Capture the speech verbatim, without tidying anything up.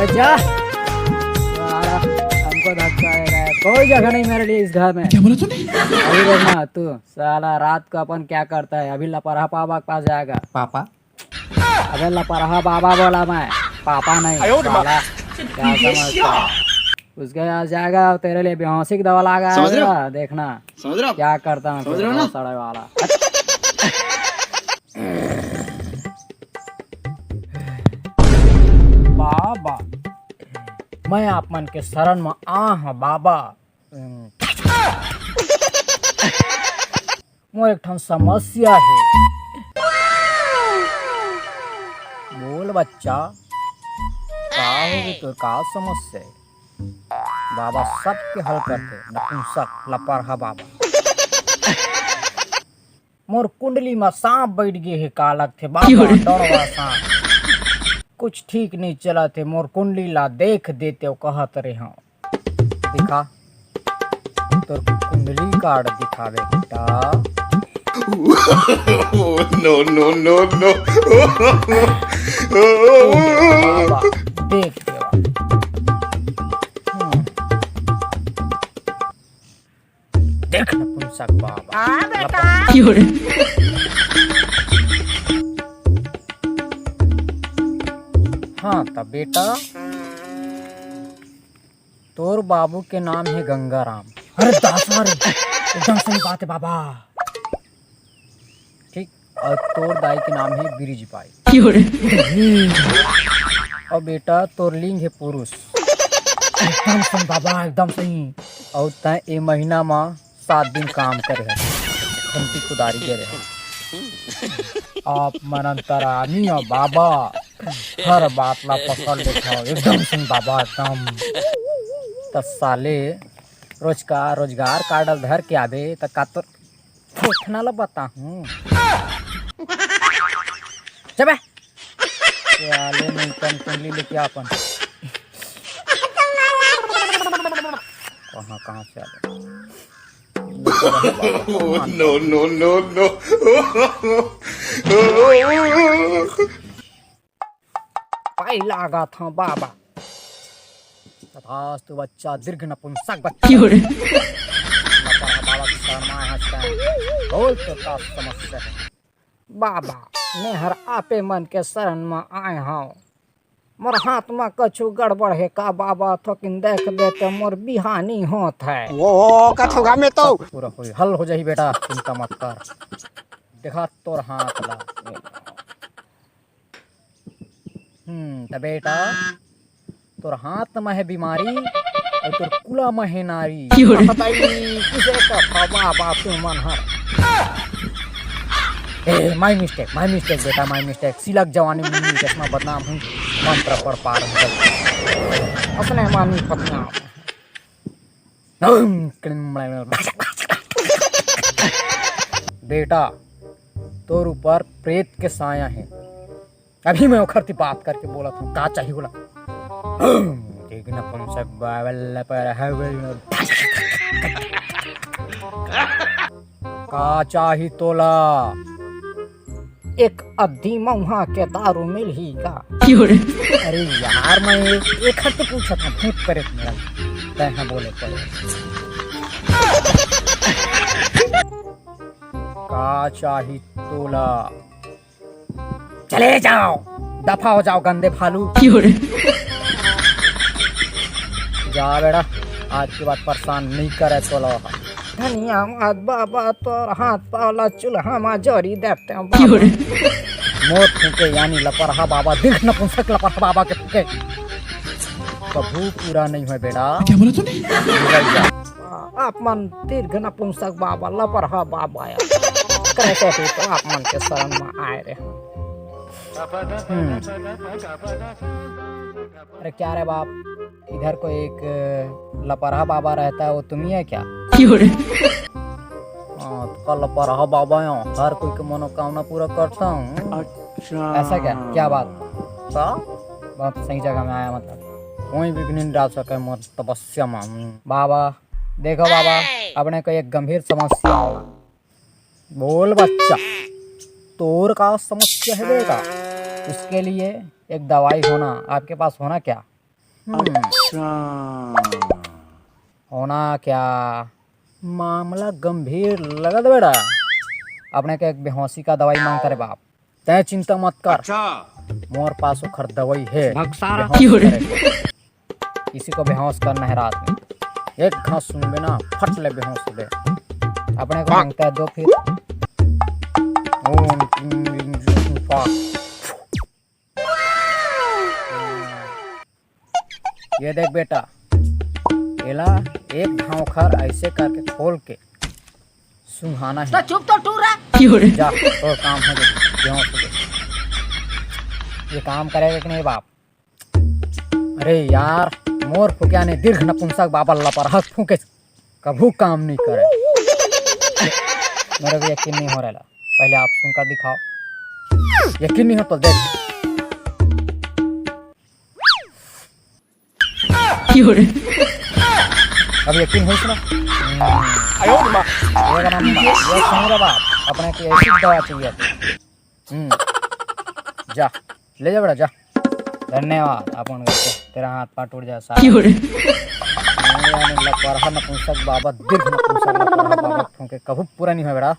जा। साला, हमको धक्का दे रहा है, कोई जगह नहीं मेरे लिए इस घर में। क्या बोला तूने? अभी देखना तू, साला रात को अपन क्या करता है। अभी लपरहा बाबा के पास जाएगा। पापा? अबे लपरहा बाबा बोला मैं, पापा नहीं। आयो रे माँ। साला, क्या समझता है? उसके पास जाएगा और तेरे लिए बेहोशी की दवा लागा, समझ रहे हो? देखना समझ रहे हो? क्या करता हूँ समझ रहे हो ना? सड़े वाला। बाबा, मैं आप मन के शरण में आ हूँ बाबा। मोर एक ठन समस्या हे। बोल बच्चा, का होगे तोर, का समस्या हे? बाबा सबके हल करथे, नपुंसक लपरहा बाबा। मोर कुंडली म सांप बैठ गे हे, का लगथे बाबा, डरवा सांप। कुछ ठीक नहीं चलत हे, मोर कुंडली ला देख देते, कहत रहे हूँ। दिखा, तोर कुंडली कार्ड दिखावे बेटा। No, no, no, no। बाबा, देख देवा। हम्म। देख नपुंसक बाबा। हाँ, बेटा। हाँ, त बेटा, तोर बाबू के नाम हे गंगाराम। अरे दासा रे, एकदम सही बात हे बाबा। ठीक, अउ तोर दाई के नाम हे बिरिज बाई। अउ बेटा, तोर लिंग हे पुरुष। एकदम सही बाबा, एकदम सही। अउ तैं ए महीना म सात दिन काम करे हस, खंती कुदारी करे हस। आप मन अंतरामी हो बाबा, हर बात ला पकड़ लेथव, एकदम सही बाबा, एकदम। त साले रोजगार, रोजगार कार्ड ल धर के आबे, त का तोर थोथना ला बताहूँ? जबे साले नहीं कन कुंडली लेके आ अपन। कहाँ, कहाँ से आ गए? No, no, no, no। पाई लागत हूँ बाबा। तथास्तु बच्चा, दीर्घ नपुंसक बच्चा। क्यों रे? बाबा के शरण में हंसता है। बोल तो का समस्या है? बाबा, मैं हर आपे मन के शरण में आए हूँ। मोर हाथ में कछु गड़बड़ है का बाबा? थोकिन देख देते, मोर बिहानी होत है। वो का थोगा में तो। सब पूरा होई, हल हो जाही बेटा, चिंता मत कर। देखा तोर हाथ ला। हम्म, त बेटा, तोर हाथ में है बीमारी और तोर कुला में है नारी। क्यों रे? बताई किसे का बाबा तू मन हर। ए, my mistake, my mistake बेटा, my mistake। सिलक जवानी में चश्मा बदनाम हूँ, मंत्र पर पार हूँ। असने मानी पतिया। बेटा, तोर ऊपर प्रेत के साया है। अभी मैं ओखर ती बात करके बोलत हूँ, का चाही बोला? देख नपुंसक बावल पर हवल। का चाही तोला? एक अद्धी मऊहा के दारू मिलही का? क्यों रे? अरे यार, मैं एक, एक हद पूछत हूँ, भूत प्रेत मेरा। तैं हा बोले पड़े। का चाही तोला? चले जाओ, दफा हो जाओ गंदे भालू। क्यों रे? जा बेटा, आज के बाद परेशान नहीं करे तोला। धन्यवाद बाबा, तोर हाथ पाव ला चूल्हा मा जोरी देते हैं बाबा। मोर फूके यानी लपरहा बाबा, दीर्घ नपुंसक लपरहा बाबा के फूके कभू पूरा नहीं होय बेटा। क्या बोला तूने? निकल जा। आप मन दीर्घ नपुंसक बाबा, लपरहा बाबा या। कैसे भी तो आप मन के शरण में आए रहे। हम्म। अरे क्या रे बाप, इधर कोई एक लपरहा बाबा रहता है, वो तुम ही है क्या? क्यों रे? हाँ, तो का लपरहा बाबा है, हर कोई के मनोकामना पूरा करता हूँ। अच्छा। ऐसा क्या? क्या बात? तो बहुत सही जगह में आया, मतलब कोई विघ्न नहीं डाल सके मोर तपस्या में। बाबा, देखो बाबा, अपने को एक गंभीर समस्या है। बोल बच्चा, तोर का समस्या है बेटा? उसके लिए एक दवाई होना, आपके पास होना क्या? अच्छा। होना क्या? मामला गंभीर लगत बेटा। अपने के एक बेहोशी का दवाई मांगता रे बाप। तै चिंता मत कर। अच्छा। मोर पास ओखर दवाई हे। भगसारा। बेहोश करे के। किसी को बेहोश करना है रात में, एक घास सुनबे ना, फट ले बेहोश हो गए। अपने को मांगता है दो फिर। ओम क्लीं विष्णु स्वाहा। ये देख बेटा, एला एक घाव खर ऐसे करके खोल के सुंघाना है। तो चुप तो टूरा। जा, तोर काम हो गए, बेहोश हो गए। ये काम करेगा कि नहीं बाप? अरे यार, मोर फुकिया ने दीर्घ नपुंसक बाबा लपरहक फूके कभू काम नहीं करे। मेरे को यकीन नहीं हो रहा। पहले आप सुनकर दिखाओ। यकीन नहीं हो तो देख। अब यकीन होइस ना? हम्म। एक नंबर। ये सुन रे बाप, अपने को ऐसी दवा चाहिए। हम्म। जा, ले जा बेटा, जा। धन्यवाद। अपन करके तेरा हाथ पाँव टूट जाए सारा। क्यों रे? नहीं, यानी लपरहा नपुंसक बाबा, दीर्घ नपुंसक लपरहा बाबा फूंके कभू पूरा नहीं हो बेटा।